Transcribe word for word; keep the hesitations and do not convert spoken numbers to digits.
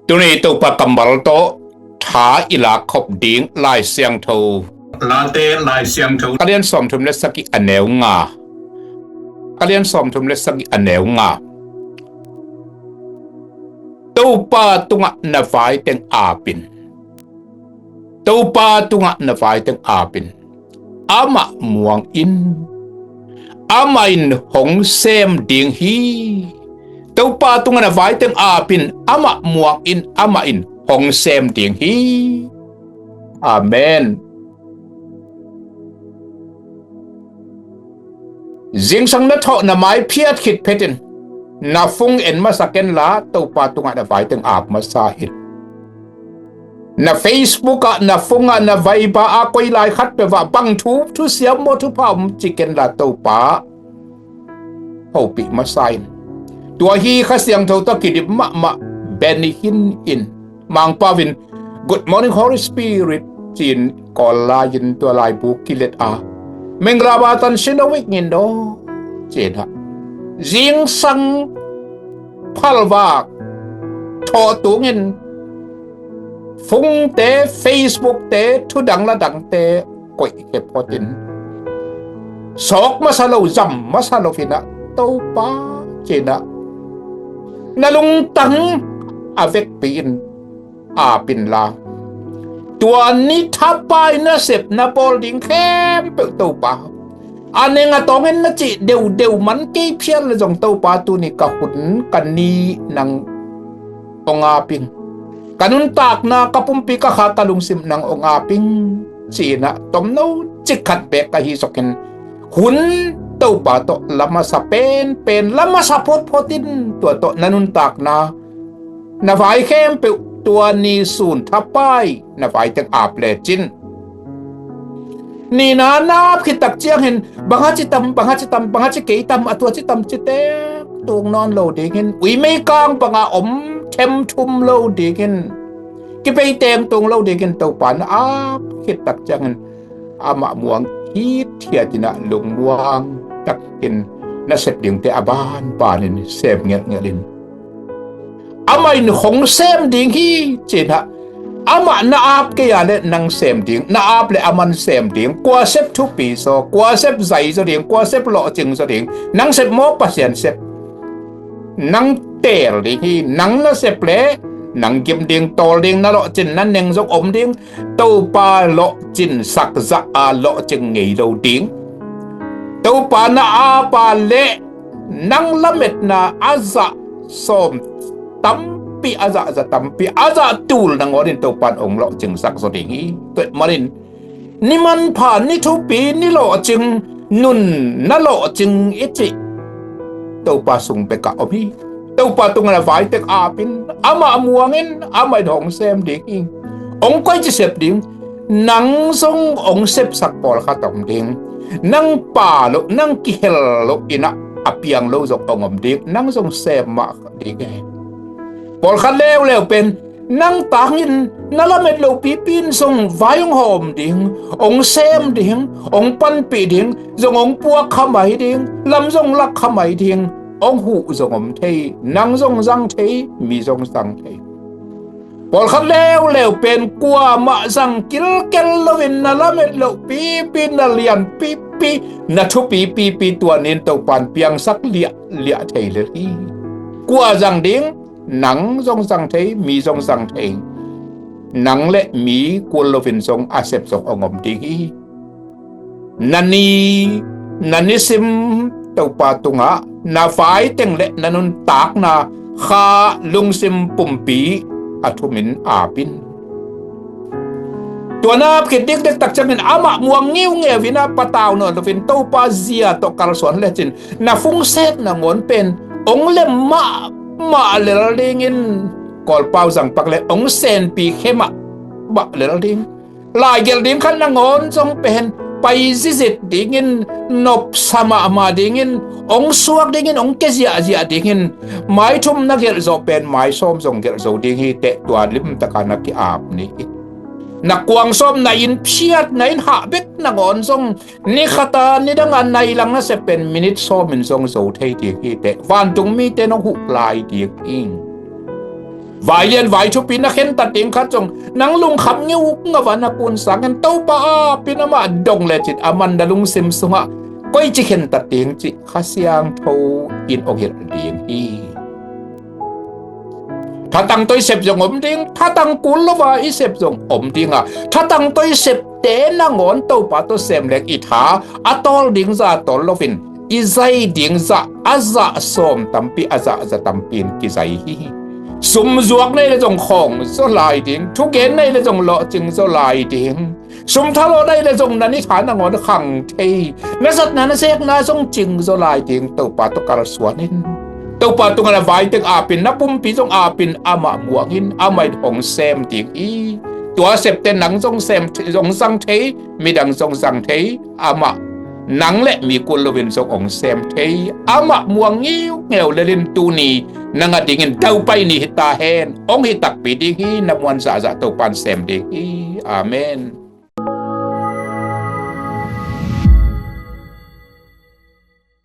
Tuni Topa kammal tawh tha i lak khop ding Lai Siangtho. Late Lai Siangtho. A lian sawmthum le sagih, a neu nga. A lian sawmthum le sagih, a neu nga. Topa tungah na vai teng ap in. Topa tungah na vai teng ap in. Amah muang in. Amah in hong sem ding hi. Topa tungah na vai teng ap in. Amah muang in. Amah in hong sem ding hi. Amen. Zingsang na thawh na mai phiat khit phetin, na phone en masa ken la, Topa tungah na vai teng ap masa in. Na Facebook ah, na phone ah, na Viber ah, koi lai khat peuh ah bang thu, thusiam maw, thupha om ci ken la, Topa hopih masa in. Tua hi Kha Siangtho tawh kidim mahmah Benny Hinn in, Mangpau in, "Good morning, Holy Spirit," ci-in kawl lai-in tua laibu kilet a, "Mingla ba tan sino wik ngin do," ci-in ah, zingsang phalvak thawh tungin phone-te, Facebook-te, thudang ladangte koih khep hotin, sawk masa lo, zam masa lo-in ah, "Topa," ci-in ah, na lungtang a vekpi-in ap in la, tua ni thapai nasep na bawl ding khempeuh, Topa, a neng a tawngin na cih deudeu man kei phial le zong, Topa, tuni ka hun, ka ni nang hong ap ing. Ka nuntakna, ka pumpi, ka kha, ka lungsim nang hong ap ing," ci-in ah, tomno cik khat beek ahi zokin, hun Topa tawh la masa penpen, la masa photphot in, tua tawh na nuntakna, na vai khempeuh tua ni sun thapai na vai teng ap lecin, nihna na ap khit tak ciangin, "Bang a ci tam, bang a ci tam, bang a ci kei tam, a tua ci tam," ci teng tung nawn lo dingin, ui meikang banga om themthum lo dingin, kipei teng tung lo dingin, Topa na ap khit tak ciangin, amah muang hithiat in ah, lungmuang takin nasep dingte a banbanin sem ngelhngelh in, "Amah in hong sem ding hi," ci-in ah, amah na ap kei a le nang sem ding, na ap le aman sem ding. Kua sep thupi zaw, kua sep zai zaw ding, kua sep lawhcing zaw ding, nang sep maw, Pasian sep? Nang teel ding hi. Nang na sep le nang gim ding, tawl ding, na lawhcin na neng zong om ding. Topa lawhcinsak zah a lawhcing ngei lo ding. Topa na ap a le nang lametna a zah sawm tampi, a zah za tampi, a zah tul nangawnin Topa in hong lawhcingsak zaw ding hi. Tua ahih manin ni manpha, ni thupi, ni lawhcing, nun na lawhcing i cih Topa sung bekah om hi. Topa tungah na vai teng ap in, amah muang in, amah in hong sem ding hi. Hong koici sep ding? Nang zong hong sepsak pawlkhat om ding. Nang pha loh, nang kihel loh in ah a piang lo zong hong om ding. Nang zong sem mah ding hi. Pawlkhat leuleu pen nang tangin na lamet loh pipi in zong vai hong hawm ding, hong sem ding, hong panpih ding, zong hong puak kha mai ding, lam zong lak kha mai ding, hong huh zong om thei, nang zong zang thei, mi zong zang thei. Pawlkhat leuleu pen kuamah zang kilkel loin na lamet loh pipi, na lian pipi, na thupi pipi tua ni-in Topa in piangsak liahliah thei lel hi. Kua zang ding? Nang zong zang thei, mi zong zang thei. Nang le mi kul loin zong a sep zong hong om ding hi. Na ni, na nisim Topa tungah na vai teng le na nuntakna kha, lungsim, pumpi a thumin ap in. Tua na ap khit dikdek tak ciangin amah muang ngiungeu in ah, patau nawn loin Topa zia tawh kalsuan lecin, na phone set nangawn pen hong lem mahmah lel dingin, Kawlpau zang pak le hong senpi khe mahmah lel ding. Laigelh ding khat nangawn zong pen pai zizit dingin, nopsa mahmah dingin, hong suak dingin, hong kia ziahziah dingin. Mai thum na gelh zawh pen mai sawm zong gelh zo ding hi teh, tua limtaka na ki-ap ni. Na kuang sawm, na inn phiat, na inn hah bek nangawn zong ni khata, ni danga, nai lang nasep pen minit sawmin zong zo thei ding hi teh, vantung mite nong huh lai ding hi. Vai lian vai thupi na khentat ding khat zong nang lungkham ngeungau a na kun sangin Topa apin amah dong lecin aman na lungsim sungah koici khentat ding cih Kha Siangtho in hong hilh ding hi. Thatang tawh i sep zong om ding, thatang kul lo a i sep zong om ding a, thatang tawh i septe nangawn Topa tawh sem leng i tha a tawl ding zah tawl loin i zai ding zah a zah sawm tampi a zah za tampi in kizai hi. Sum zuak na hih leh zong khawng zaw lai ding, thugen na hih leh zong lawhcing zaw lai ding, sum thalawh na hih leh zong na ni tha nangawn khang thei, na zatna na sekna zong cing zaw lai ding Topa tawh kalsuan in. Topa tungah na vai teng apin, na pumpi zong apin amah muang in, amah in hong sem ding hi. Tua septe nang zong sem, zong zang thei, midang zong zang thei, amah nang le mi kul loin zong hong sem thei, amah muang ngeungeu lel in. Tuni nang a dingin Daupai ni hi ta hen, hong hi takpi ding hi. Na muan zahzah Topa in sem ding hi. Amen.